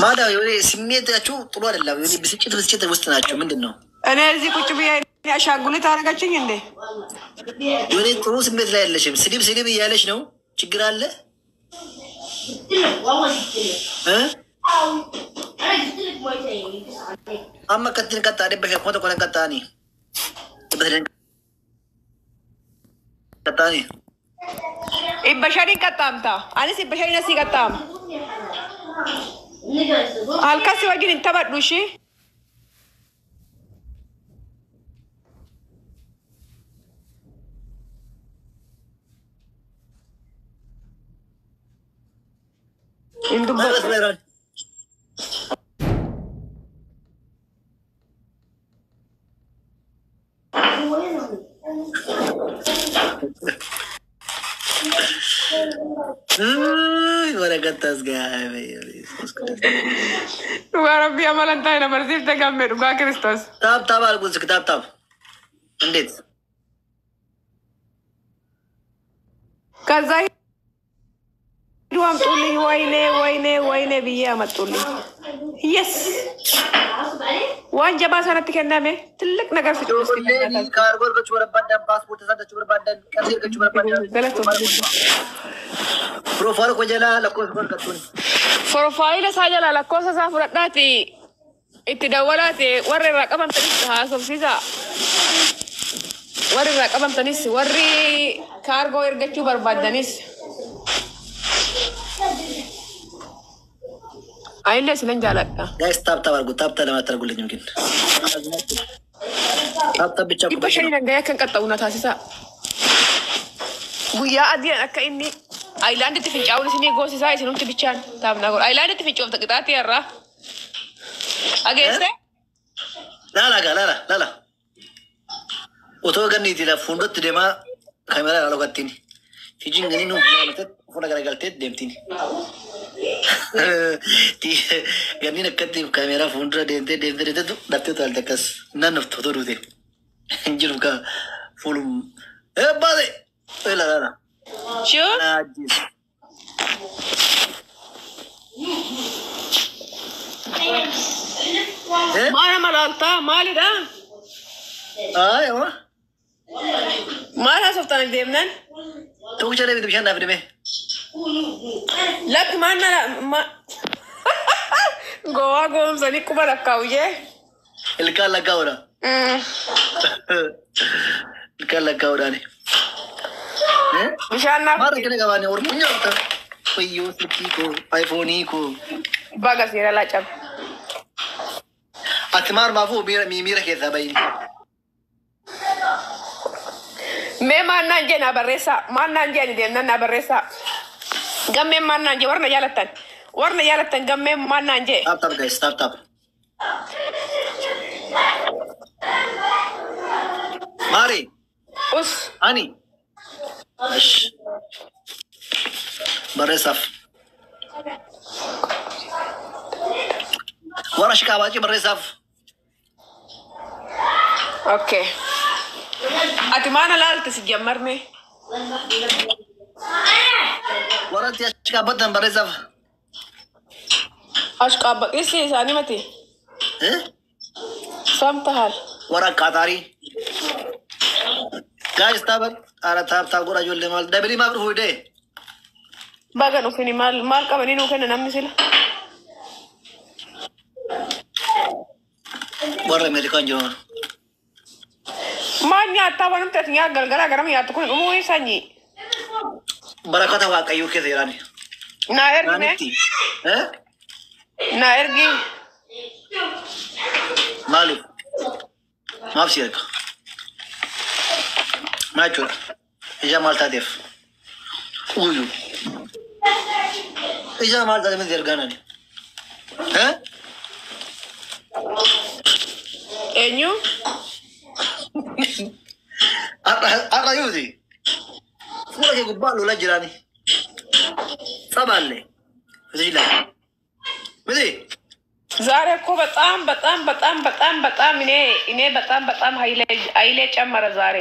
ማዳ የሆነ ስሜታችሁ ጥሩ አይደለም። የሆነ ብስጭት ብስጭት ውስጥ ናቸው። ምንድን ነው እኔ እዚህ ቁጭ ብዬ አሻንጉሊት አደረገችኝ እንዴ? የሆነ ጥሩ ስሜት ላይ ያለሽም ስድብ ስድብ እያለች ነው። ችግር አለ እ amma akkattiin qaxxaa 500 1000 qaxxaanii 500 qaxxaanii 500 qaxxaamta. Anis 500 asii qaxxaama. Halkan si wajjin hin taphadhu ishii. Hin dubbadhu. Waraqat as gaa'e. Dhugaa Rabbii amala hin taane na barsiifte gamme dhugaa Kiristoos. Tap tap አድርጉት እስኪ tap tap። እንዴት ከዛ ሂዱ አምጡልኝ፣ ወይኔ ወይኔ ወይኔ ብዬ አመጡልኝ። Yes waan jabaa sanatti kenname ትልቅ ነገር ስጡኝ እስኪ በእናታችሁ። Kaargoo argachuu barbaadan, paaspoortii isaa argachuu barbaadan, qarshii argachuu barbaadan. Galatoomna. Profile koo jalaa lakkoofsa koo argattuun. Profaayila isaa jalaa lakkoofsa isaa fudhadhaati itti dawwalaati warri irraa qabamtanis haasofsiisaa. Warri irraa qabamtanis warri kaargoo ergachuu barbaaddanis. Ayillee isinan jaaladha. Guys, tap tap አድርጉ። Tap tap ለማታደርጉልኝም ግን tap tap ብቻ እኮ Dhibba በቂ ነው። shanii dhanga'ee akka hin qaxxa'u na taasisaa. Guyyaa adiin akka inni aayilaanditti fincaa'uun isinii goosisaa isinumti bichaan taafnaa godha. Aayilaanditti fincoofta qixaatii irraa. Dhageesse? Laala gaa laala laala. Otoo ganniiti la fuulduratti deemaa kaameraa ilaaluu gattiin. Fiijiin ganii nuuf ilaalatee fuula garagaltee deemtiin. Ganniin akkatti kaameraa fuuldura deemtee deemtee deemtee dhaftee utaalte akkas naannoftu otoo duute. Hin jiru kaa fuulum. Baate! Laala laala. Shuu? Ajjeesu. Maal nama laaltaa? Maalidha? Ayi oma. Maal haasoftan deemnan? Tokkicha deemte bishaan naaf deemee. Lakki maal na gowwaa goomsanii quba lakkaa'u jee. Ilkaan lakkaa'uudha. Ilkaan lakkaa'uudhaani. Bishaan naaf Maal rakkina qabaanne Oromoon nyaata. Wayyoo silkii koo aayifoonii koo. Baga seera laa cabe. Ati maarumaafuu miira miira keessaa bahin. Mee maal naan jee naa barreessaa. Maal naan jee ani deemnan naa barreessaa. Gammeen maal naan jee warra na jaalattan. Warra na jaalattan gammeen maal naan jee. Tap tap guys, tap tap. Maari Us ani. Ash. Barreessaaf. Warra shikaabaaci barreessaaf. Okay. Ati maana laalte si jammarme? Warra itti ashikaabatan barreessaaf. Ashqaabbaqisi isaanii mati. Eh? Samtahal. Warra Qaataarii. Guys, tap ara tap tap godha ijoollee maal dabilii maaf dhufuu dee? Baga dhufini maal maal qabanii nuu kenna namni sila. Warra Ameerikaan jiru. Maal nyaattaa wanumti ati nyaata galgalaa garama nyaattu kun dhumuu sanyii. Barakata Waaqayyoo keessa jiraani. Naa ergi mee? Naanitti. Eh? Naa ergi. Maaliif? Maaf si erga? Maal jechuudha? Ija maal taateef? Uyyuu. Ija maal taateef miti ergaa nani? Eh? Eenyu? Har'a yuuti. Fuula kee gubbaa lolaa jiraani. Sabaallee. Fitijilaa. Miti? ዛሬ እኮ በጣም በጣም በጣም በጣም በጣም እኔ በጣም በጣም ኃይሌ ኃይሌ ጨመረ ዛሬ።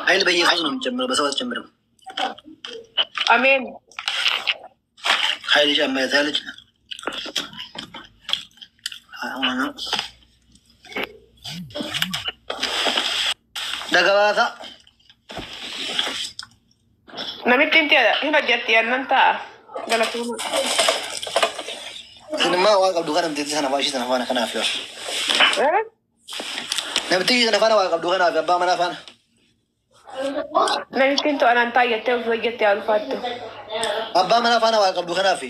ኃይል በኢየሱስ ነው የሚጨምረው፣ በሰው አትጨምርም። አሜን። ኃይል ጨመረ ታያለች። Dagabaasa. Namitti hin hojjetti yannan ta'a. Galatooma. Sinimmaa waa qabdu kana namtichi sana faana ishii sana faana kanaaf yoo. Namtichi sana faana waa qabdu kanaaf abbaa manaa faana. Namittiin to'anaan ta'a jettee ofii hojjettee haa ulfaattu. Abbaa manaa faana waa qabdu kanaaf.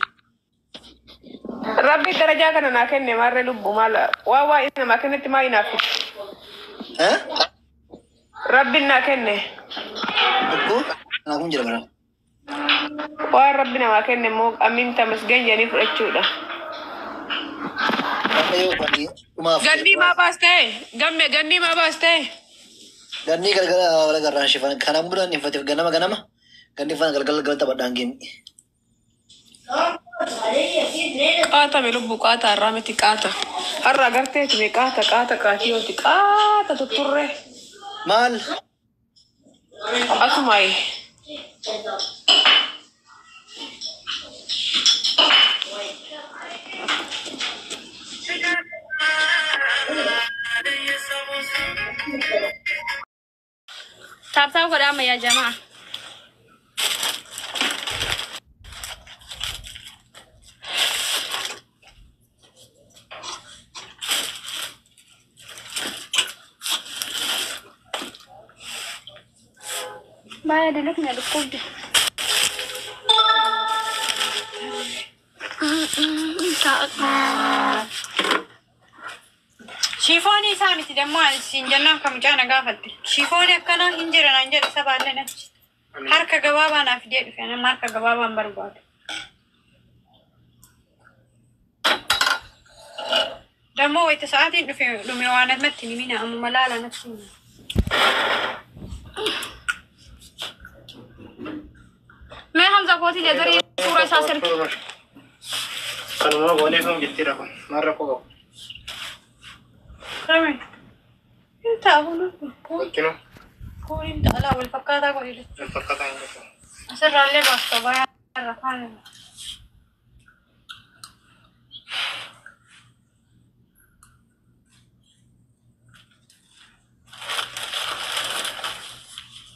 Rabbi darajaa kana naa kenne maarree lubbu maal waa waa inni namaa kennetti maa hinaafu. Rabbi naa kenne. Tokko kanaa kun jira bara. Waan rabbi namaa kenne immoo amiin tamasgeen jedhanii fudhachuudha. Waaqayyo fadhii dhumaaf. Gannii maa baastee? Gamme gannii maa baastee? Gannii galgala wal agarraan shifan kanaan bulaan infateef ganama ganama ganni faana galgala galgala taphadhaan geemi. Qaata mi lubbu qaata har'aa miti qaata. Har'a agarteeti mi qaata qaata qaatiyooti qaata tutturree. Maal? Asumaayi. Tap tap godhaa yaa jamaa. Baay'ee dilukni dhukkubdi. Shifoonii isaa miti dammoo ani siin jennaan kan mucaa na gaafatte. Shifoonii akkanaa hin jira naan jedhe isa baallee achi. Harka gabaabaa naaf fidee dhufe nama harka gabaabaan barbaadu. Dammoo wayita sa'aatiin dhufe dhume waan namatti ni mina ammuma laala natti hima. Mee Hamza kootii jedhanii suura isaa sirbi. Kanuma goonee kan jetteedha kun maal rakkoo qabu. Kami? Hin ta'a kun. Fakkinu Kun hin ta'a laa wal fakkaataa godhe. wal fakkaataa hin qabu. Asirraallee baasta bayaa irra kaane.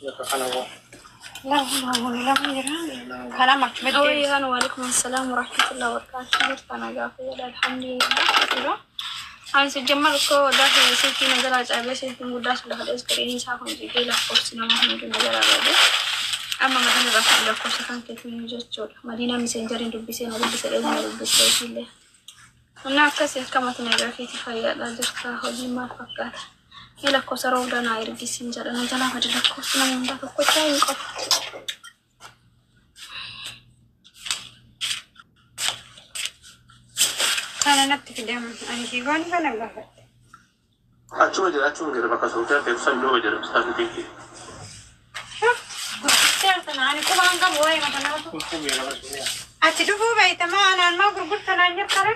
Yakka kana goo. Lama lama jira. Kana machumatti deebisa. Ooyyaa waalaikum assalaam warahmatullahi wabarakatuh. Jirta nagaa fayyada alhamdulillah. Ani sijjamma tokko gaafa silkii na jalaa cabee silkiin guddaa sun lafa iskiriinii isaa kun jigee lakkoofsi nama hundi na jalaa bade. Amma madiina irraa kan lakkoofsa kan keetiin jechuudha. Madiina miseenjariin dubbisee na dubbise dheedina na dubbisee illee. Inni akkas akkamati nagaa keetii fayyaadha jirta hojii maal fakkaata. Mee lakkoofsa roobda naa ergisiin jedha na jalaa bade lakkoofsi nama hundaa tokkochaa hin qabu. Kana natti fidama. Ani shifoonii kana gaafadhe. Achuma jira bakka suuqii ta'e san duuba jira saantiin kee. Gurgurtaa sana ani qubaan qabu waa'ee matanaatu. Kun beela barsiisee. Ati dhufuu beeytamaa anaan maa gurgurta naan jirtare?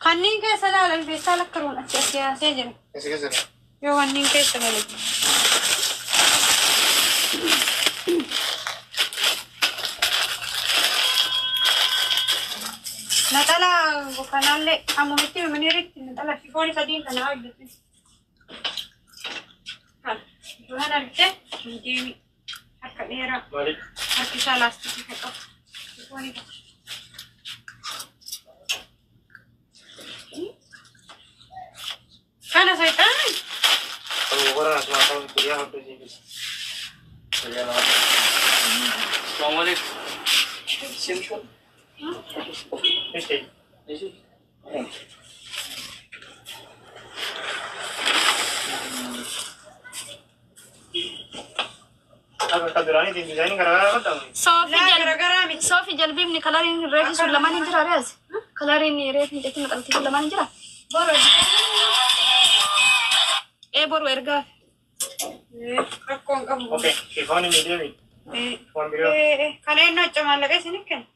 Kanneen keessa laalan keessaa lakkaruun achi as yaasee jira. Eessa keessa jira? Yoo kanneen keessa galee. Naxala kanaallee ammumitti miminiiritti naxala shifoonii sadiin kana hojjete. Kana duraan argite miidiyeemii harka dheeraa Maaliif? Harki isaa laastikii kan qabu. Shifoonii kana. Kana sayxaan Kan warra asuma kan guyyaa hodhuu siifis. Guyyaa lama. Assalamualaikum. Simshon. Ishee. Ishi. Akka akka duraaniitiin diizaayinii garaagaraa qabdaa? Soofi Laa jal garaagaraa miti. soofi jalbiibni kalariin reefi sun lamaan hin jira rees. Kalariin reefi jechuun maxxantii sun lamaan hin jira. Boru ee boru ergaa. Rakkoon qabu. Okay, shifoonii miidiyeemii. Waan biroo. Kana ennoo acha maallaqa isin kenna.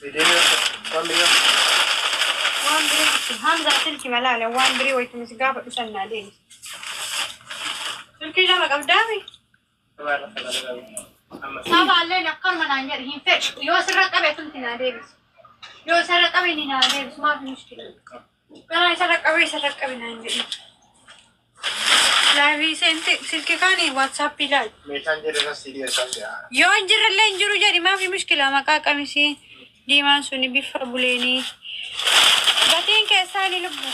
Miidiyeemii waan biroo. Waan Waan birii itti Hamzaa silkii malaale waan birii wayitumis gaafa dhusan naa deebisi. Silkii lama qabdaami. Sabaalleen akkanuma naan jedhe hin fedhu. Yoo sirra qabe tumti naa deebisi. Yoo sirra qabe ni naa deebisu maaf mushkila. Ganaa isarra qabe isarra qabe naan jedhe. Laayivii seente silkii kaanii waatsaappii ilaali. Meeshaan jedhe san siidii isaan jira. Yoo hin jirrellee hin jiru jedhi maafi mushkila maqaa qamisii diimaan suni bifa buleenii. Gatiin keessaa ni lubbu.